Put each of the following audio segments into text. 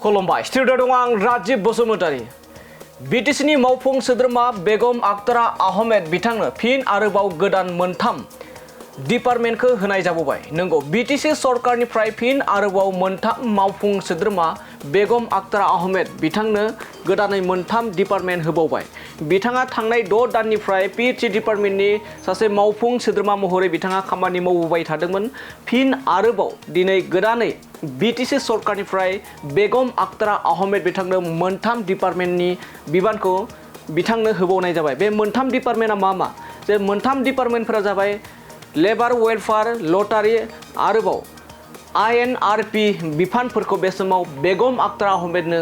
खुलुमबाय स्टुडिअ दं आं राजिब बसुमतारी। बिटिसिनि मावफुं सोद्रोमा बेगम आक्तारा आहमेद बिथांनो फिन आरोबाव गोदान मोनथाम डिपार्टमेन्टखौ होनाय जाबोबाय। नंगौ, बिटिसि सरकारनिफ्राय फिन आरोबाव मोनथाम मावफुं सोद्रोमा बेगम आक्तारा आहमेद बिथांनो गोदानै मोनथाम डिपार्टमेन्ट होबावबाय। बिथाङा थांनाय 6 दाननिफ्राय पिएचइ डिपार्टमेन्टनि सासे मावफुं सोद्रोमा महरै बिथाङा खामानि मावबोबाय थादोंमोन। फिन आरोबाव दिनै गोदानै बिटिसि सरकारनिफ्राय बेगम आक्तारा आहमेद बिथांनो मोनथाम डिपार्टमेन्टनि बिबानखौ बिथांनो होबावनाय जाबाय। बे मोनथाम डिपार्टमेन्टआ मा? जे मोनथाम डिपार्टमेन्टफोरा जाबाय लेबार वेलफेयार, लटारि आरोबाव आइएनआरपि बिफानफोरखौ बे समाव बेगम आक्तारा आहमेदनो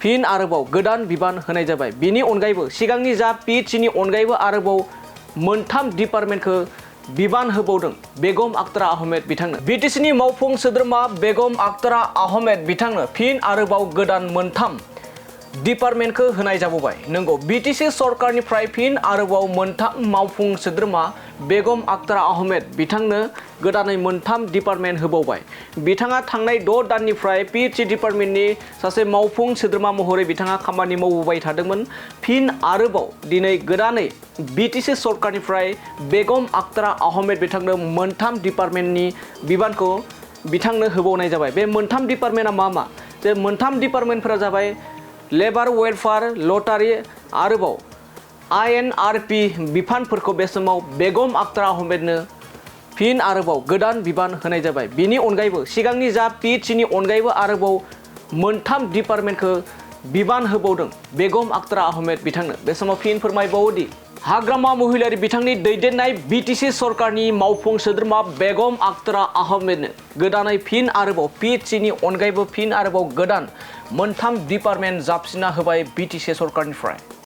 फिन आरोबाव गोदान बिबान होनाय जाबाय। बिनि अनगायैबो सिगांनि जा पिएचइनि अनगायैबो आरोबाव मोनथाम डिपार्टमेन्टखौ बिबान होबावदों बेगम आक्तारा आहमेद बिथांनो। बिटिसिनि मावफुं सोद्रोमा बेगम आक्तारा आहमेद बिथांनो फिन आरोबाव गोदान मोनथाम डिपार्टमेन्टखौ होनाय जाबोबाय। नंगौ, बिटिसि सरकारनिफ्राय फिन आरोबाव मोनथाम मावफुं सोद्रोमा बेगम आक्तारा आहमेद बिथांनो गोदानै मोनथाम डिपार्टमेन्ट होबावबाय। बिथाङा थांनाय 6 दाननिफ्राय पिएचइ डिपार्टमेन्टनि सासे मावफुं सोद्रोमा महरै बिथाङा खामानि मावबोबाय थादोंमोन। फिन आरोबाव दिनै गोदानै बिटिसि सरकारनिफ्राय बेगम आक्तारा आहमेद बिथांनो मोनथाम डिपार्टमेन्टनि बिबानखौ बिथांनो होबावनाय जाबाय। बे मोनथाम डिपार्टमेन्टआ मा? जे मोनथाम डिपार्टमेन्टफोरा जाबाय लेबार वेलफेयार, लटारि आरोबाव आइएनआरपि बिफानफोरखौ बे समाव बेगम आक्तारा आहमेदनो फिन आरोबाव गोदान बिबान होनाय जाबाय। बिनि अनगायैबो सिगांनि जा पिएचइनि अनगायैबो आरोबाव मोनथाम डिपार्टमेन्टखौ बिबान होबावदों बेगम आक्तारा आहमेद बिथांनो। बे समाव फिन फोरमायबावोदि हाग्रामा महिलारि बिथांनि दैदेननाय बिटिसि सरकारनि मावफुं सोद्रोमा बेगम आक्तारा आहमेदनो गोदानै फिन आरोबाव पिएचइनि अनगायैबो फिन आरोबाव गोदान मोनथाम डिपार्टमेन्ट जाबसिनना होबाय बिटिसि सरकारनिफ्राय।